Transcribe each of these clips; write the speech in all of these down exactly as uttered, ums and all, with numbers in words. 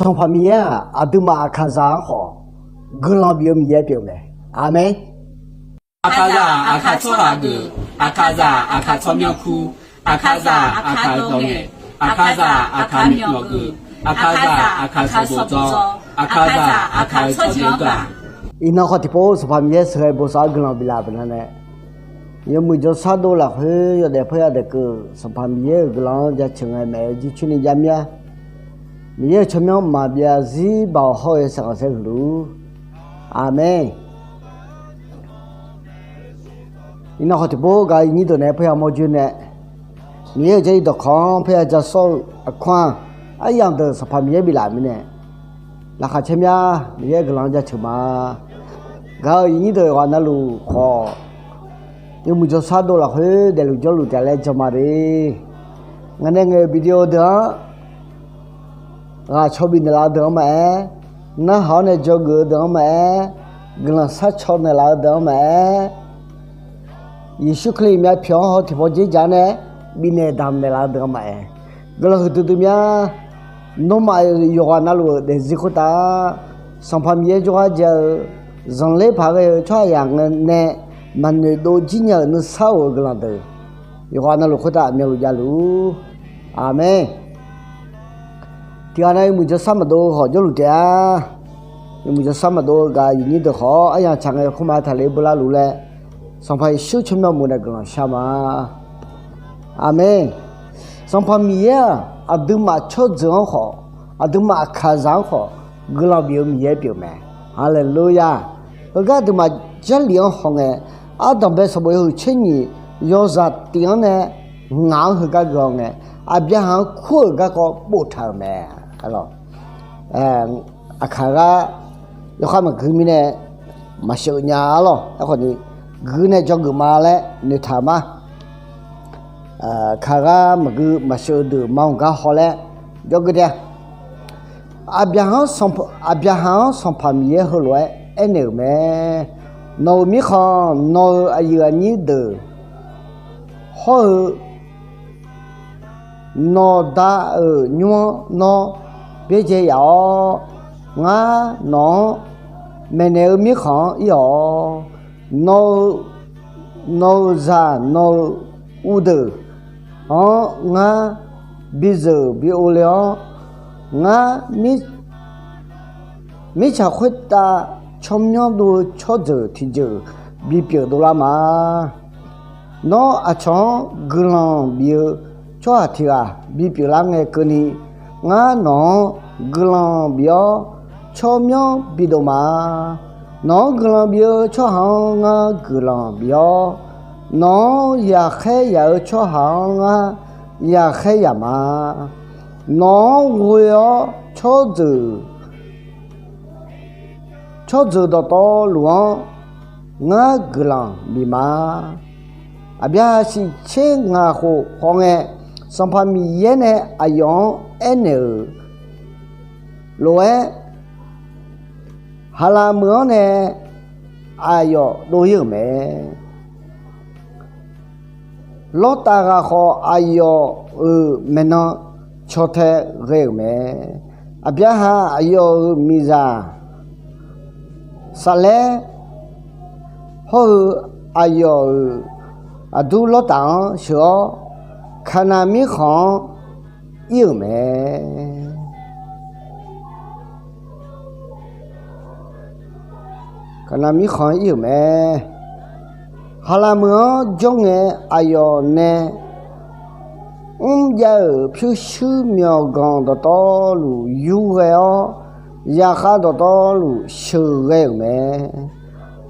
Sanqpaq Miqyaer-aq, aqduimaf aqkaqzaq-anr khawf guiqlanq bif-eu Miqyaer pyeuf-eu mae. Aqmeq. Aqkaqzaq aqkaq tsawrhaq deuq, aqkaqzaq aqkaq tsawrmyanr kur, aqkaqzaq aqkaq-euq dawq ngaeq, aqkaqzaq aqkaq myawf geuf, aqkaqzaq aqkaq shawqbof dzaw, aqkaqzaq aqkaq-euq tsawrjeuq-anr gaq. Iqnan khawf tiqpov Sanqpaq Miqyaer sheuqghae bosav-awr guiqlanq biflaf baqdanae, yawmuiq jawrshar dov lafkhoer yawdaef pawr yadaef keuv Sanqpaq Miqyaer-euq guiqlanq-anr jaceuq ngae maeq-eu jircoer ni jarmir-a. Miqyaer-euq tsawrmyanr maqbyav zir baoq hawr-eu saqkhanq saer huiq luf-ur. Aqmeq. Iqnan khawf tiqpov gaq-eu iqnyir deuq naeq-aer parya mawr joer nae, Miqyaer-euq jarlif dawqkawq-anr parya ja sawr-eu aqkar-aq, aryamq deuq Sanqpaq Miqyaer biflaf mirnae, laqkhaq caer mya Miqyaer guiqlanq-anr jaceuq ma. Gaq-euq iqnyir deuq yawqghaq navluf khawf, yawmuiq jawrshar dov lafkhoer daefluf jawrluf taef laer jan ma de. Ngaq nae ngaeq-euq video deuq-anr ghaq caw bifnaeq laf-eu deuq-anr maqaer, narhaq-awr nae dzawgeuf-eu deuq-anr maqaer, guiqlanq sharcaw naeqlaf-eu deuq-anr maqaer, Yeqsur Kali myavpyawq-anr haw tiqpawf dzerdzaq-awr nae bifnaeq damq naeqlaf-eu deuq-anr maqaer, guiqlanq huiqdui dui mya. Nawmaf yawqghaq navluf-euq daefzir khoertav Sanqpaq Miqyaer jawrgar ja-eu zanqler paq ghae-eu tsawrhaqzaq nae maqnoeq dov jir nya-euq nuisar of-eu guiqlanq deuq yawqghaq navluf khoertav aqmyanluf javluf-ur. Aqmeq. Tiqghaq nav yawmuiq jawrshar maqdov-eu khawf jawrluf taef-a. Yawmuiq jawrshar maqdov-eu gaq-eu iqnyir deuq khawf-awr aryamq tsaq ngae yawkawr ma taqler beular luf laer, Sanqpaq Yeqsur tsawrmyanr mur nae guiqlanq shar ma. Aqmeq. Sanqpaq Miqyaer-aq, aqduimaf tsawrjeuq-anr khawf, aqduimaf aqkaqzaq-anr khawf, guiqlanq bif-eu Miqyaer pyeuf mae. Haleluya! Heugar aqduimaf Jarlif-anr hawngae, ardanqbae sanqbof yawhuiq tser nyiq yawzaq tif-anr nae ngaq-anr heugar gui hawngae, Aqbyaqhaq-anr kur-euq garkawv boftaq-euq mae. Aqkaq gar yawkhav maqgui mirnae maqsheuv nya-a lawq. Aerkhawf ni, gui nae dzawgeuf ma laer noeqtaq-euq ma. Kaq gar maqgui maqsheuv-eu deuq ma-anr gar haw laer dzawgeuf taef-a. Aqbyaqhaq-anr Sanqpaq Miqyaer heulof-aer aernaeq-euq mae. Nawq-euq mirkhanq, nawq-euq aqyuif aqnyir deuq hawr-eu nawqda-euq nymr-anr nawr byaerdzae yaf-awr, ngar nawq-anr maeqnaeq-eu mirkhanq-anr ir-awq. Nawq-eu, nawq-euq zaq nawq-euq uvdeuq anr ngar bizeuq bi ov le-awr, ngar mirtsaq khoertav tsawrmyanr dov-eu tsawrjeuq tiqjeuq bipyeuf dovlar ma. Nawr aqcawq-anr guiqlanq bif-eu tsawrhaq tiq ghaq bipyeuf lar ngae keuvni, ngar nawq-anr guiqlanq bif-awr tsawrmyanr bidov ma. Nawq-anr guiqlanq bif-eu tsawrhaq-anr ngar guiqlanq bif-awr, nawq-anr yaqkhaer yaq-eu tsawrhaq-anr ngar yaqkhaer yaq ma. Nawq-anr ghoe-awr tsawrjeuq tsawrjeuq dawqtawvluf-anr ngar guiqlanq bif ma. Aqbyaqhaq shiq tser ngaq khof hawngae, Sanqpaq Miqyaer nae aqyawf-anr aernaeq-euq lof-aer, Haqlaq meuq-anr nae aqyawf dov-ir-euq mae. Lawrtaf ghaq khawf, aqyawf-euq maeqnan caw tae ghae-euq mae. Aqbyaqhaq aqyawf-euq miqzaq Saflaer hawr-eu aqyawf-euq aqdur Lawrtaf-anr sheuq-awr, Kaqnaq mirkhanq-anr ir-euq mae. Kaqnaq mirkhanq-anr ir-euq mae. Haqlaq meuq-anr jawr ngae, aqyawf nae mrjav-euq pyurshuir myawqganq dawqtawvluf yur ghae-awr, zaqkhav dawqtawvluf sheuqghae-euq mae.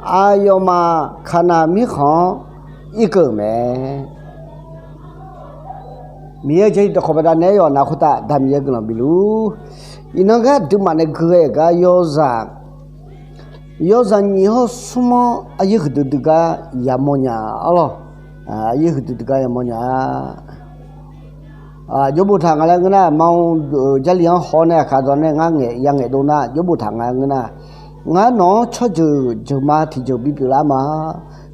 Aqyawfmaf Kaqnaq mirkhanq-anr irkeuv-euq mae. Miqyaer-euq Jarlif dawqkawq baqdanae aryawf navluf khoertav Aqda Miqyaer guiqlanq bifluf-ur. Iqnan gar aqduimaf nae gui ghae-euq gar yawzaq, yawzaq nyiq hawr smr-anr aqyaer huiqdui dui gar yamawr nya-a lawq. Aqyaer huiqdui dui gar yamawr nya-a. Jawrbof taq nga laer ngeur nar, ma-eu Jarlif-anr haw nae aqkaq dawq nae ngar ngaeq ya ngaeq dov nar, jawrbof taq nga ngeur nar, ngar nawq-anr tsawrjeuq jeuqma tiqjeuq bipyeuf lar ma.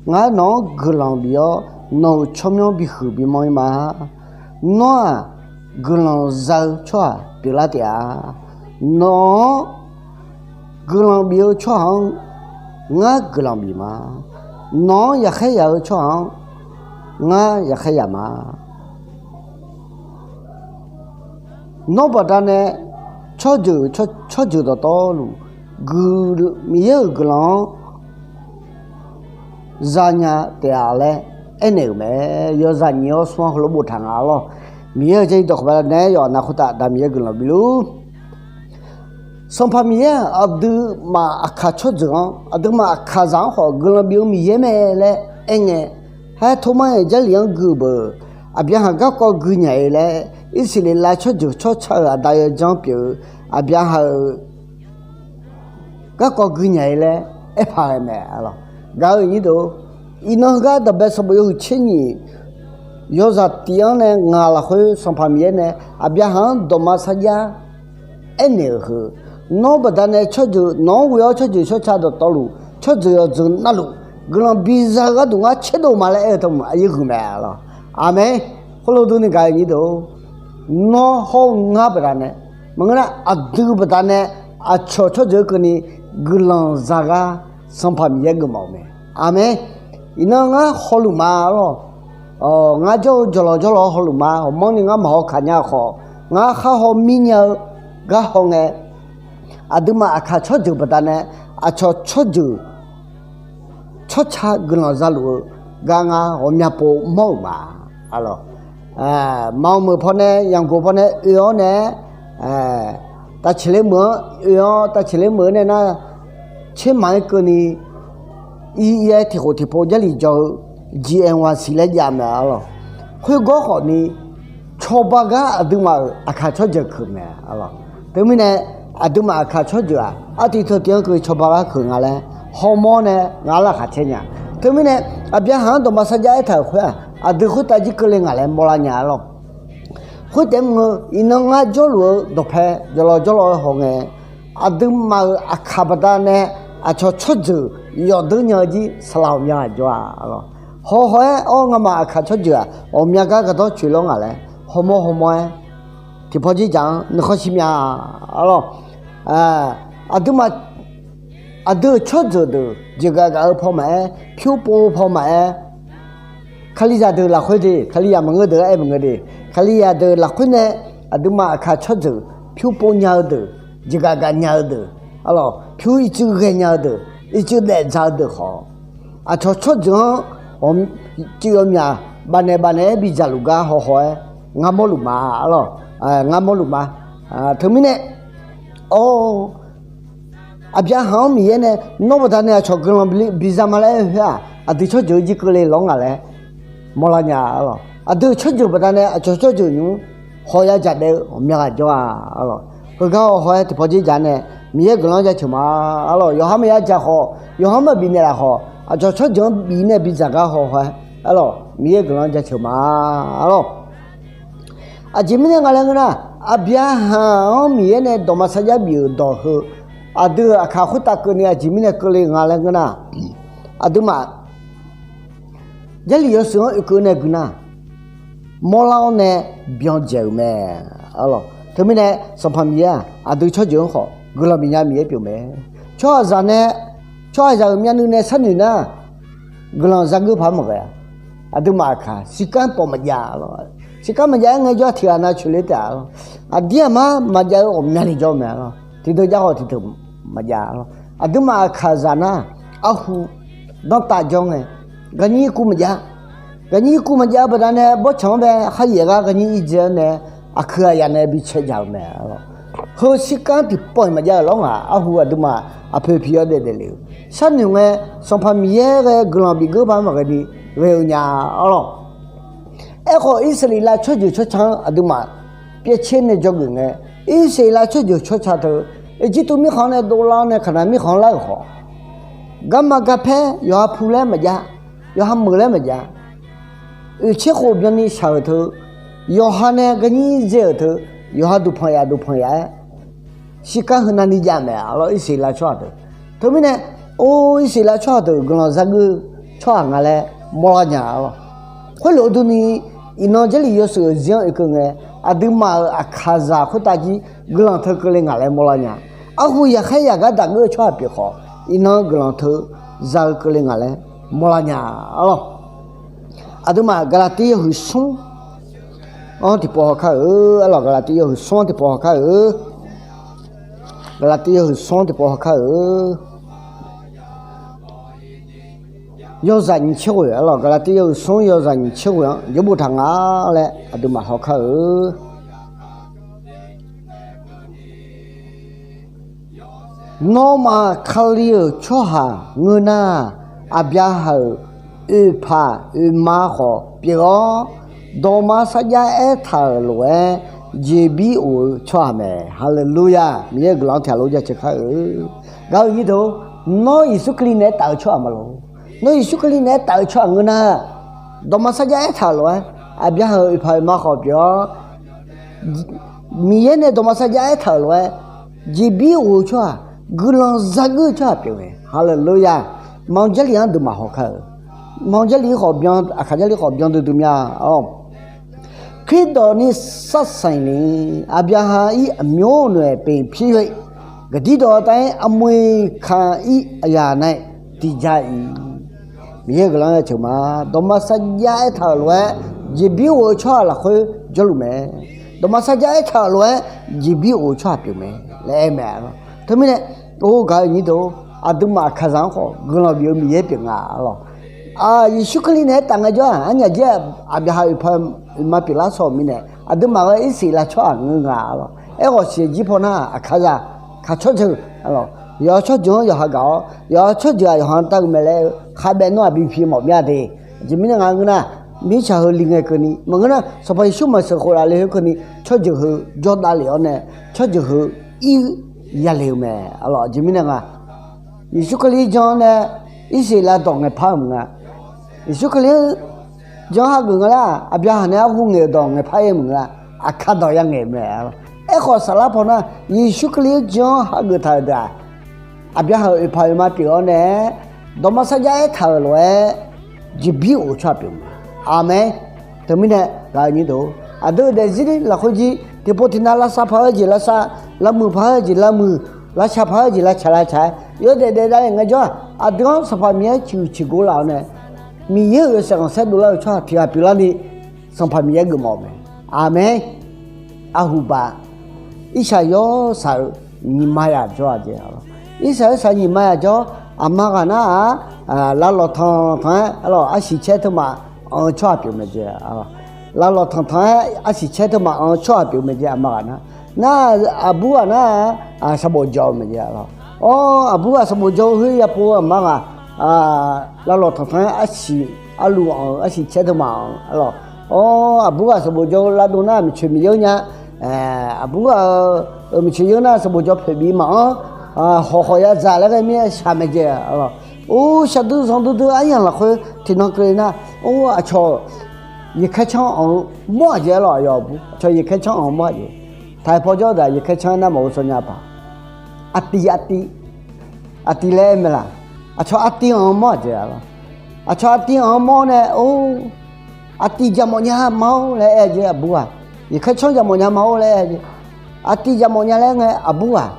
Ngar nawq-anr guiqlanq bif-awr, nawq-euq tsawrmyanr bihuiq bimawr-ir ma. Nawr-aq, guiqlanq za-eu tsawrhaq pyeuflar taef-a. Nawq-anr guiqlanq bif-eu tsawrhaq-anr ngar guiqlanq bif ma. Nawq-anr yaqkhaer yaq-eu tsawrhaq-anr ngar yaqkhaer yaq ma. Nawr baqdanae tsawrjeuq, tsawrjeuq dawqtawvluf, Miqyaer-euq guiqlanq-anr zanya taef-a laer aernaeq-euq mae. Yawzaq nyiq-awr smr-anr heulof boftaq nga lawr. Miqyaer-euq Jarlif dawqkawq baqdanae yawqha-anr khoertav Aqda Miqyaer guiqlanq bifluf. Sanqpaq Miqyaer-aq, aqduimaf aqkaq tsawrjeuq-anr, aqduimaf aqkaqzaq-anr khawf guiqlanq bif-eu Miqyaer mae laer aerngae, haer Tormar-iq Jarlif-anr gui-eu beuq, Aqbyaqhaq garkawv gui nya-ir laer, Irsaqleqlav tsawrjeuq tsawrca-euq aqda yawdzanr pyeuf-eu Aqbyaqhaq-euq garkawv gui nya-ir laer aerpaq ghae mae. Gaq-eu aqnyir deuq, iqnan heugar Daqbae sanqbof yawhuiq tser nyiq, yawzaq tiq-anr nae ngaq lafkhoer Sanqpaq Miqyaer nae Aqbyaqhaq-anr dawqma sarjax aernaeq-euq heu, nawr baqdanae tsawrjeuq, nawq-anr ghoe-awr tsawrjeuq tsawrca dawqtawvluf, tsawrjeuq yawqjeuq navluf guiqlanq biza-eu gharduq ngar tserdov ma laer aer-eu teu aqyuif huiq mae lawr. Aqmeq. Khoerlof durni gaq-eu aqnyir deuq, nawr hawr-eu ngar baqdanae, maqngeur nar aqdui baqdanae aqcawq tsawrjeuq-anr keuvni guiqlanq zagar Sanqpaq Miqyaer geufmawf-euq mae. Aqmeq. Iqnan ngar hawluf ma lawr. Ngar jawr-eu jawqlawq jawrlawq-anr hawluf ma. Ghawqmanrni ngar maqhaw kaq nya khawf, ngar khar haw mir nya-eu gar hawngae, aqduimaf aqkaq tsawrjeuq baqdanae aqcawq tsawrjeuq tsawrca guiqlanq zaluf-eu gar ngar ghawqmya pov mawr-euq ma. Maqanr meuq pawnae, yamq goq pawnae oe-awr nae, tavceqler meuq-anr oe-awr tavceqler meuq-eu nae nar, tsermaq-aer keuvni ir ir-aer tiqkhof tiqpov Jarlif jawr-eu G N Y C laer jav mae lawr. Khoergawr khawfni cawba gar aqduimaf-euq aqkaq tsawrjeuq keuq mae lawr. Teumirnae aqduimaf aqkaq tsawrjeuq-aq artiv teutiv-anr keuvni cawba gar keuq nga laer hawmawr nae ngar laqkhaq caer nya. Teumirnae Aqbyaqhaq-anr dawqma sarjax aertaq-euq khoer-aq aqdui khoertav jir keuvle ngaq laer mawrlar nya lawr. Khoertaef mr-eu iqnan ngar jawrluf-eu dawqpae jawqlawq jawrlawq-eu hawngae, aqduimaf-euq aqkaq baqdanae aqcawq tsawrjeuq yawqdeur nya-eu jir saqlaq ghawqmya ghaq jawr-a lawr. Hawhaw-aer awr ngamaf aqkaq tsawrjeuq-aq ghawqmya gar gardanr coeq lawr ngaq laer hawmawr hawmawr-aer tiqpawf jir jaq-anr nuikhanr shir mya lawr. Aqduimaf aqdui-euq tsawrjeuq deuq jeqgaf gaf-eu paw maqaer, pyur pov-eu paw maqaer, Kalizaq deuq lafkhoer de, Kalizaq maqngeur deuq-aer maqngeur de, Kalizaq deuq lafkhoer nae aqduimaf aqkaq tsawrjeuq pyur pov nya-eu deuq, jeqgaf gaf nya-eu deuq, arlawq pyur ircuf ghae nya-eu deuq, ircuf daefdzaq-eu deuq khawf, aqcawq tsawrjeuq-anr cuiv ghawqmya bafnaeq bafnaeq-aer bidzaq luf gar hawhaw-aer ngar mawrluf ma, arlawq, ngar mawrluf ma. Teumirnae or, Aqbyaqhaq-anr Miqyaer nae nawr baqdanae aqcawq guiqlanq biza ma laer aer-eu khoer-aq, aqdui tsawrjeuq-eu jir keuvle lawr ngaq laer mawrlar nya, arlawq. Aqdui-euq tsawrjeuq baqdanae aqcawq tsawrjeuq nymr haw ya jaq daef-eu ghawqmya ghaq jawr-a, arlawq. Heugar hawhaw-aer tiqpawf jir jaq nae Miqyaer guiqlanq-anr jaceuq ma, arlawq. Yawqha maqya jaq khawf, yawqha maqbifnaeq laf khawf, aqcawq tsawrjeuq-anr bif nae bidzaq gar hawhaw-aer, arlawq, Miqyaer guiqlanq-anr jaceuq ma, arlawq. Aqjeq mirnae nga laer ngeur nar, Aqbyaqhaq-anr Miqyaer nae dawqma sarjax bif-euq dawq heu, aqdui-euq aqkaq khoertav keuvni aqjeq mirnae keuvle nga laer ngeur nar, aqduimaf Jarlif yawshuif-anr oekeuv nae gui nar, mawrlar-awr nae byan dzaeq-euq mae, arlawq. Teumirnae Sanqpaq Miqyaer-aq aqdui tsawrjeuq-anr khawf guiqlanq bifnya Miqyaer pyeuf mae. Tsawrhaqzaq nae, tsawrhaqzaq-euq myavnuiv nae sharnoeq nar, guiqlanq zageur paq-aer maqghae-a. Aqduimaf aqkaq shirkanr pawf maqjav, arlawq. Shirkanr maqjav-aer ngaejawr tiqghaq nav coeqle taef, arlawq. Aqdir aqmar maqjav-eu ghawqmyani jawr mae, arlawq. Tiqdeuq jav khawf tiqdeuq maqjav, arlawq. Aqduimaf aqkaqzaq nar, arhu danrtav jawr ngae, gaqnyir irkuv maqjav. Gaqnyir irkuv maqjav-eu baqdanae bawrtsanq-anr bae kharyaef gar gaqnyir irdzae-awr nae, aqkuiq aqyaf nae bi cae dzaq-euq mae, arlawq. Heu shirkanr tiqpawf-iq maqjav-euq lawr ngaq, arhu aqduimaf aqpoeq pi yawdaef daefle-eu sharnoeq ngae, Sanqpaq Miqyaer ghae guiqlanq bif geur paq-aer maqghae ni ghae-eu nya, arlawq. Aerkhawf, Irsaqleqlav tsawrjeuq tsawrca-anr aqduimaf pyaevtser nae dzawgeuf ngae, Irsaqleqlav tsawrjeuq tsawrca teu, Irjirtuv mirkhanq-anr nae dovlar-awr nae Kaqnaq mirkhanq-anr lar-euq khawf, garma garpaer yawqha pu laer maqjav, yawqha meuq laer maqjav. Oeqtser khof byanni shaq-euq teu, yawqha nae gaqnyir dzae-euq teu, yawqha duqpanq yaf duqpanq yaf-aer shirkanr heunav ni jav mae, arlawq, Irsaqleqlav tsawrhaq deuq. Teumirnae, or, Irsaqleqlav tsawrhaq deuq guiqlanq zageur tsawrhaq nga laer mawrlar nya, arlawq. Khoerlof-eu durni, iqnan Jarlif yawshuif-euq zir-anr oekeuv ngae, aqduimaf-euq aqkaqzaq khoertav jir guiqlanq teu keuvle ngaq laer mawrlar nya. Arhu yaqkhaer yaqgar daqgeur-eu tsawrhaq pyeuf khawf, iqnan guiqlanq teu za-eu keuvle ngaq laer mawrlar nya, arlawq. Aqduimaf Gaqlaqtiv yawhuiq smr-anr tiqpov hawkar-euq, arlawq, Gaqlaqtiv yawhuiq smr-anr tiqpov hawkar-euq. Gaqlaqtiv yawhuiq smr-anr tiqpov hawkar-euq. Yawzaq nyiq tser ghoeq, arlawq, Gaqlaqtiv yawhuiq smr yawzaq nyiq tser ghoeq-anr jawrbof taq nga laer aqduimaf hawkar-eu. Nawmaf Kali-euq tsawrhaq ngeur nar, Aqbyaqhaq-euq oeqpaq oeqma khawf pyeuf-awr, dawqma sarjax aertaq-euq lof-aer jeqbir of-eu tsawrhaq mae. Haleluya! Miqyaer-euq guiqlanq-anr tiqghaq lof jaceuq kar-eu. Gaq-eu nyir deuq, nawr Yeqsur Kali naeq-aer taf-eu tsawrhaq maqloq. Nawr Yeqsur Kali naeq-aer taf-eu tsawrhaq ngeur nar, dawqma sarjax aertaq-euq lof-aer Aqbyaqhaq-euq oeqpaq oeqma khawf pyeuf-awr, Miqyaer nae dawqma sarjax aertaq-euq lof-aer jeqbir of-eu tsawrhaq, guiqlanq zageuf-eu tsawrhaq pyeuf mae. Haleluya! Maq-anr Jarlif-anr duimaf hawkar-eu. Maq-anr Jarlif khawf byan, Aqkaq Jarlif khawf byan duidui mya-awq. คริสต์ดอกนี้สดใสนี้ อับราฮัมอีก အမျိုးအနွယ် ပြန်ဖြစ်၍ ကတိတော်အတိုင်း အမွေခံအရာ၌ တည်ကြ၏. Miqyaer-euq guiqlanq-anr jaceuq ma. Dawqma sarjax aertaq-euq lof-aer jeqbir of-eu tsawrhaq lafkhoer jawrluf mae. Dawqma sarjax aertaq-euq lof-aer jeqbir of-eu tsawrhaq pyeuf mae laer aer mae, arlawq. Teumirnae, or, gaq-eu nyir deuq, aqduimaf Aqkaqzaq-anr khawf guiqlanq bif-eu Miqyaer pyeuf nga, arlawq. Yeqsur Kali naeq-aer taf ngaejawr-aq, arnyaf jir-aq, Aqbyaqhaq oeqpaq oeqma pyeuflar saw-euq mirnae, aqduimaf ghae Irsaqleqlav tsawrhaq ngeur nga, arlawq. Aerkhawf siqsiq jir pawnar Aqkaqzaq kaq tsawrjeuq, arlawq, yawqha tsawrjeuq-anr yawqha gaq-awr, yawqha tsawrjeuq-aq yawqha-anr dar-eu mae laer-eu khavbaev nawr-aq bipyeuf mawf mya de. Aqjeq mirnae nga ngeur nar, mirtsaq heu li ngae keuvni maqngeur nar, Sanqpaq Yeqsur maqseuq khof laf le heu keuvni tsawrjeuq heu jawrdav lef-awr nae, tsawrjeuq heu ir yale-eu mae, arlawq. Aqjeq mirnae nga, Yeqsur Kali jan-awr nae Irsaqleqlav dawq ngaeqpar-euq maqnga. Yeqsur Kali-anr jan-anr hageuf nga lar, Aqbyaqhaq nae arhu ngaeq-euq dawq ngaeqpar-ir maqnga. Aqkar dawq ya ngaeq mae, arlawq. Aerkhawf saflar pawnar Yeqsur Kali-anr jan-anr hageuf taq-euq deuq-aq, Aqbyaqhaq-euq oeqpaq oeqma pyeuf-awr nae, dawqma sarjax aertaq-euq lof-aer jeqbir of-eu tsawrhaq pyeuf mae. Aqmeq. Teumirnae gaq-eu nyir deuq, aqdui-euq daefzir lafkhoer jir tiqpov tiqnav lavsav paq-eu jeq lavsav, lavmuiq paq-eu jeq lavmuiq, lavcaq paq-eu jeq lavcaq lavcaq-aer yawdaef daef davle ngaejawr-aq, aqdui-anr Sanqpaq Miqyaer ciqhuiq ciqgor laf-awr nae, Miqyaer-euq yawshaef khanqsaer dovlar-eu tsawrhaq tiq ghaq pyeuflarni Sanqpaq Miqyaer geufmawf-eu mae. Aqmeq. Arhuba, Irsaqyawr saq-eu nyiq ma yaq jawr-a jeq, arlawq. Irsaqyawr saq-eu nyiq ma yaq jawr, aqma ghaq nar-aq, lavlawq tanq tanq-aer, arlawq, arsiq caer teumaf anq-eu tsawrhaq pyeuf mae jeq, arlawq. Lavlawq tanq tanq-aer arsiq caer teumaf anq-eu tsawrhaq pyeuf mae jeq, aqma ghaq nar. Nar, aqbur ghaq nar-aq, sanqbof jawr-eu mae jeq, arlawq. Awr, aqbur ghaq sanqbof jawr-eu khoer yapov-eu aqma ghaq, lavlawq tanq tanq-aer arsiq, arluf anq-eu arsiq caer teumaf anq, arlawq. Awr, aqbur ghaq sanqbof jawr-eu lavdov nar miqcoeq miqyeur nya. Aqbur ghaq-euq miqcoeq yeur nar sanqbof jawr poeq bif maqanr, hawq khawq ya dzaq laer ghae mir-aer shaq mae jeq, arlawq. Or, shaqdui zanqdui dui aryamq lafkhoer tiqnan keuvle nar, or, aqcawq yeqkhaer canr anq-eu mawr-aq jeq, arlawq. Aqyawf aqbur aqcawq yeqkhaer canr anq-eu mawr-aq jeq. Taq-aer paw jawr-eu daq yeqkhaer canr nar maqghov saw nya paq. Aqtiv aqtiv, aqtiv laer aer mae laq. Aqcawq aqtiv anq-eu mawr-aq jeq, arlawq. Aqcawq aqtiv anq-eu mawr nae, or, aqtiv jaqmawf nya ma-or laer aer-eu jeq aqbur ghaq. Yeqkhaer canr jaqmawf nya ma-or laer aer-eu jeq. Aqtiv jaqmawf nya laer ngae aqbur ghaq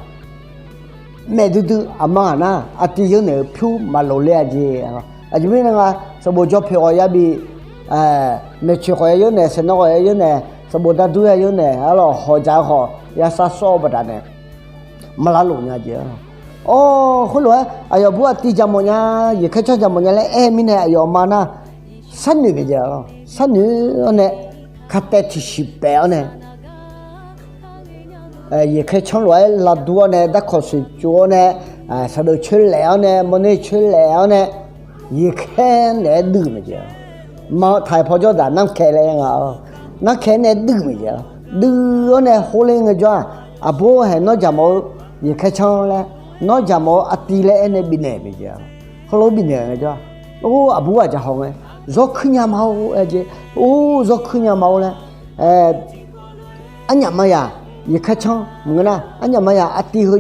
maeq duidui aqma ghaq nar aqtiv yeur naeq-eu pyur maqloq ler-a jeq, arlawq. Aqjeq mirnae nga, sanqbof jawr poeq khawf ya bif, maeqcoeq khawf ya yeur naeq, saeqnawv khawf ya yeur naeq, sanqbof dardur ya yeur naeq, arlawq, hawq dzaq-eu khawf ya sar sawr-eu baqdanae maqlar lof nya jeq, arlawq. Or, khoerlof-aer aqyawf aqbur aqtiv jaqmawf nya, yeqkhaer canr jaqmawf nya laer aer-eu mirnae aqyawf aqma nar sharnoeq mae jeq, arlawq. Sharnoeq-awr nae, kataev tiqsiq paef-awr nae, yeqkhaer canr lof-aer lavdur-awr nae, darkawq soeqtsuv-awr nae, saqdeuf coer laef-awr nae, mawrner coer laef-awr nae, yeqkhaer naeq-aer duiv mae jeq. Taq-aer paw jawr daq narkaeq laer nga-awr, narkaeq nae duiv mae jeq. Duiv-awr nae hawler ngaejawr-aq, aqbur haeq nawr jaqmawf-eu yeqkhaer canr laer, nawr jaqmawf-eu aqtiv laer aer nae bifnaeq mae jeq. Heulof-aer bifnaeq ngaejawr-aq, or, aqbur ghaq jaqhaw ngae, zawr kuir nya ma-or aer jeq. Or, zawr kuir nya ma-or laer, arnyaf ma yaq yeqkhaer canr maqngeur nar, arnyaf ma yaq aqtiv heu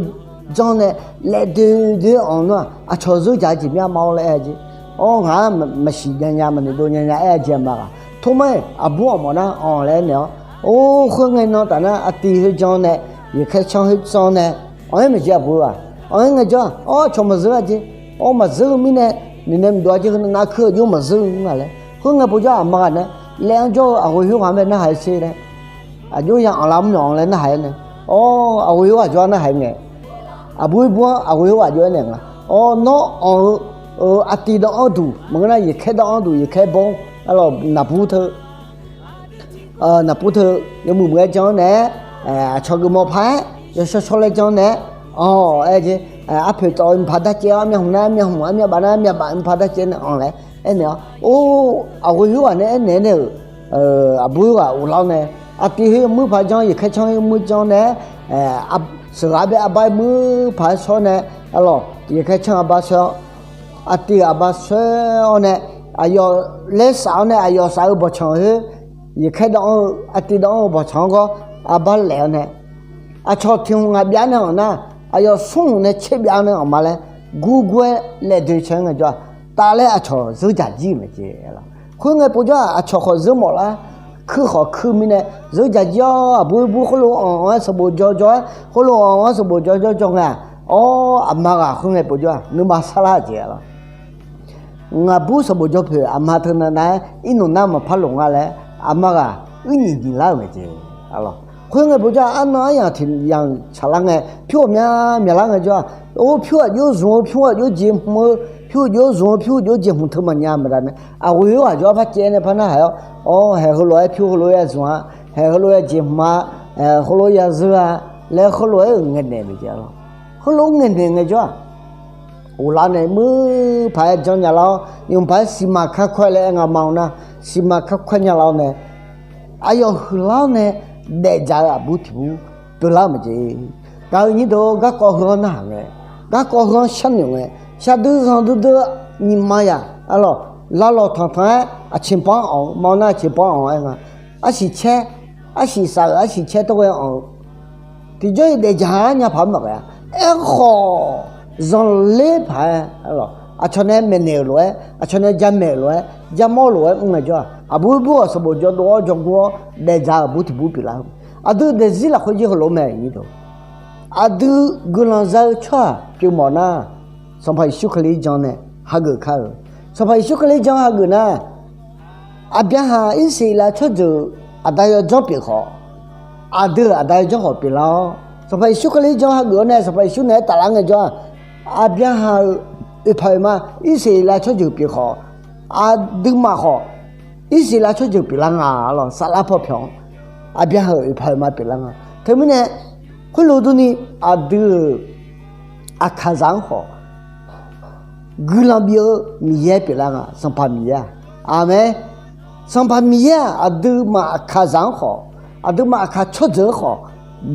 janr nae laef doe doe-aer anq nar-aq, aqcawq zeur jaq-eu jeq myav ma-or laer aer-a jeq. Or, ngaq-anr maqsiq nya nya maqnoeq dov nya nya aer-a jeq aqma ghaq. Tormar-iq aqbur anq mawf nar anq laer aer naeq-awr, Or, khoerngae nan taf nar aqtiv khoer jan nae, yeqkhaer canr khoer canr nae, anq-aer maeq jeq aqbur-aq, anq-aer ngaejawr-aq, awr, aqcawq maqzeur-a jeq. Awr, maqzeur-eu mirnae, noeqnaeq maqdov-a jeq, heu nav kuir-eu aqjox maqzeur-eu nga laer. Khoerngae povjawr-aq, aqma ghaq nae laev-anr jawr-eu aqghoe khoerghaq-anr bae narhaq-aer sher laer, aqjox ya anqlar mr myanq laer narhaq-aer nae, awr, aqghoe khoerghaq jawr-anr narhaq-aer ngae, aqbur-ir bur-anr aqghoe khoerghaq jawr-aer naeq nga. Awr, nawr anq-eu aqtiv dawv-anr duq maqngeur nar, yeqkhaer dawv-anr duq, yeqkhaer bawr, arlawq, naqbur teu naqbur teu yawmuiq muiq-aer jan-anr naeq-aer, aqcawq geufmawf paq-aer yawshawr shawr laer jan-anr naeq-aer, anq-aer jeq, arpoeq tawf-eu mqpaq darcaev-awr, armyav hmq nar armyav hmq, armyav baf nar armyav baf, mqpaq darcaev nae anq laer aernaeq-awr, or, aqghoe khoerghaq nae aernaeq-aer nae-euq, aqbur khoerghaq uvlar-awr nae, aqtiv khoer yawmuir paq jan, yeqkhaer canr khoer yawmuir jan naeq-aer, sheuqghaq bae arbar muir paq-aer shawr nae, arlawq, yeqkhaer canr arbar shoer-awr, aqtiv-euq arbar shoer-awr nae, aqyawf laer saf-awr nae, aqyawf saf-eu bawqtsanq khoer, yeqkhaer dawv-anr-eu, aqtiv dawv-anr-eu bawqtsanq-anr gawr arbar laef-awr nae, aqcawq tiq hmq ngaq byav nae anq nar, aqyawf smr hmq nae tser byav nae anq ma laer, gurgur-aer laeqdoeq cae-aer ngaejawr-aq, taf laer aqcawq zeur jaq jir-euq mae jeq. Khoerngae povjawr-aq, aqcawq khawf zeur mawf lar, kuir khawf kuir mirnae zeur jaq jir-awr, aqbur-ir bur khoerlof anq-anr-aer sanqbof jawr jawr-aer, khoerlof anq-anr sanqbof jawr jawr jawr ngae-aq, awr, aqma ghaq khoerngae povjawr-aq, nuima sarlar jeq-a lawr. Ngaqbur sanqbof jawr poeq aqma teunav nav-aer irnmq nar maqpar loq nga laer, aqma ghaq uir nyiq nyiq lar-euq mae jeq. Khoerngae povjawr-aq, arnan aryamq tiq yamq tsaqlar ngae, pyur ghawqmya myaqlar ngaejawr-aq, or, pyur ghaq jov zmq-eu, pyur ghaq jov jeq hmq-eu, pyur ghaq jov zmq-eu, pyur ghaq jov jeq hmq teu maqnya maqdav mae. Aqghoe khoerghaq jawr-aer par caev nae par narhaq-awr, awr, haeq heulof-aer pyur heulof-aer ya zmq-a, haeq heulof-aer ya jeq hmq-a, haeq heulof-aer ya zeur-a laer, heulof-aer-euq ngaenaeq mae jeq-a lawr. Heulof-aer ngaenaeq ngaejawr-aq, uvlar nae muir paq-aer janrnya lar-awr, yawq paq-aer siqmaq kakhoer laer aer nga ma-awr nar, siqmaq kakhoer nya lar-awr nae, aqyawf huiqlar-awr nae daefdzaq-eu aqbur tiq bur pyeuflar-eu mae jeq. Gaq-eu nyir deuq-or, garkawv heu-anr narhaq ngae, garkawv heu-anr sharnoeq ngae, shardui zanqdui dui-eu nyiq ma yaq, arlawq, lavlawq tanqtanq-aer aqceqbanq-anr anq-eu ma-awr nar, aqceqbanq-anr anq-aer nga. Arsiq caer, arsiq saf-euq arsiq caer tawr ghae anq-eu tiqjawr-iq daefdzaq-aer nya paq-aer maqghae-a. Aerkhawf, zanqler paq-aer, aqcawq nae maeqnaeq-euq lof-aer, aqcawq nae jamaeq-euq lof-aer, jamawr-eu lof-aer mr ngaejawr-aq, aqbur bur-awq sanqbof jawrdov-awr jawrgur-awr daefdzaq-euq bur tiq bur pyeuflar-eu. Aqdui daefzir lafkhoer jir heulof mae. Aqdui guiqlanq za-eu tsawrhaq pyeufmawf nar, Sanqpaq Yeqsur Kali-anr jan nae hageuf kar-eu. Sanqpaq Yeqsur Kali-anr jan hageuf nar, Aqbyaqhaq Irsaqleqlav tsawrjeuq aqda yawdzanr pyeuf khawf, aqdui-euq aqda yawdzanr khawf pyeuflar-awr, Sanqpaq Yeqsur Kali-anr jan hageuf-awr nae Sanqpaq Yeqsur naeq-aer taflar ngaejawr-aq, Aqbyaqhaq-euq oeqpaq oeqma Irsaqleqlav tsawrjeuq pyeuf khawf, aqduimaf khawf Irsaqleqlav tsawrjeuq pyeuflar nga lawq. Saflar paw pyawq-anr Aqbyaqhaq-euq oeqpaq oeqma pyeuflar nga. Teumirnae, khoerlof durni aqdui-euq aqkaqzaq-anr khawf guiqlanq bif-eu Miqyaer pyeuflar nga, Sanqpaq Miqyaer-aq. Aqmeq. Sanqpaq Miqyaer-aq, aqduimaf aqkaqzaq-anr khawf, aqduimaf aqkaq tsawrjeuq-anr khawf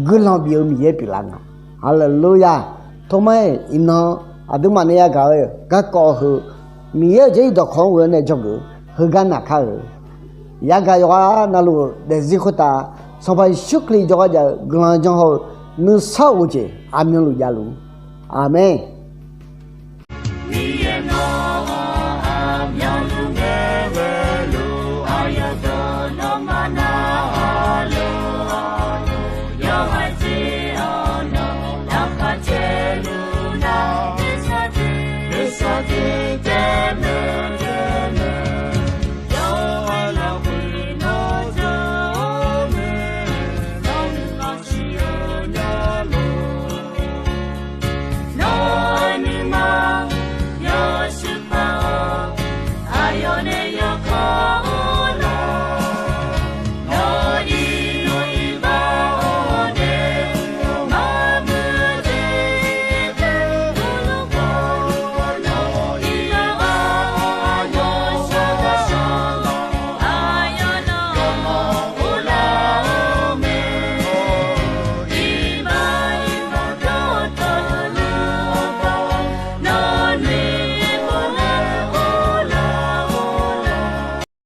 guiqlanq bif-eu Miqyaer pyeuflar nga. Haleluya. Toma-iq iqnan aqduimaf nae yagaq-eu garkawv heu, Miqyaer-euq jarlif dawqkawq-anr ghoe-awr nae dzawgeuf-eu heugar naqkar-eu yagaq yawqghaq navluf-euq daefzir khoertav Sanqpaq Yeqsur Kali jawrgar jav-eu guiqlanq jan haw-eu nuisar of-eu jeq aqmyanluf javluf-ur. Aqmeq.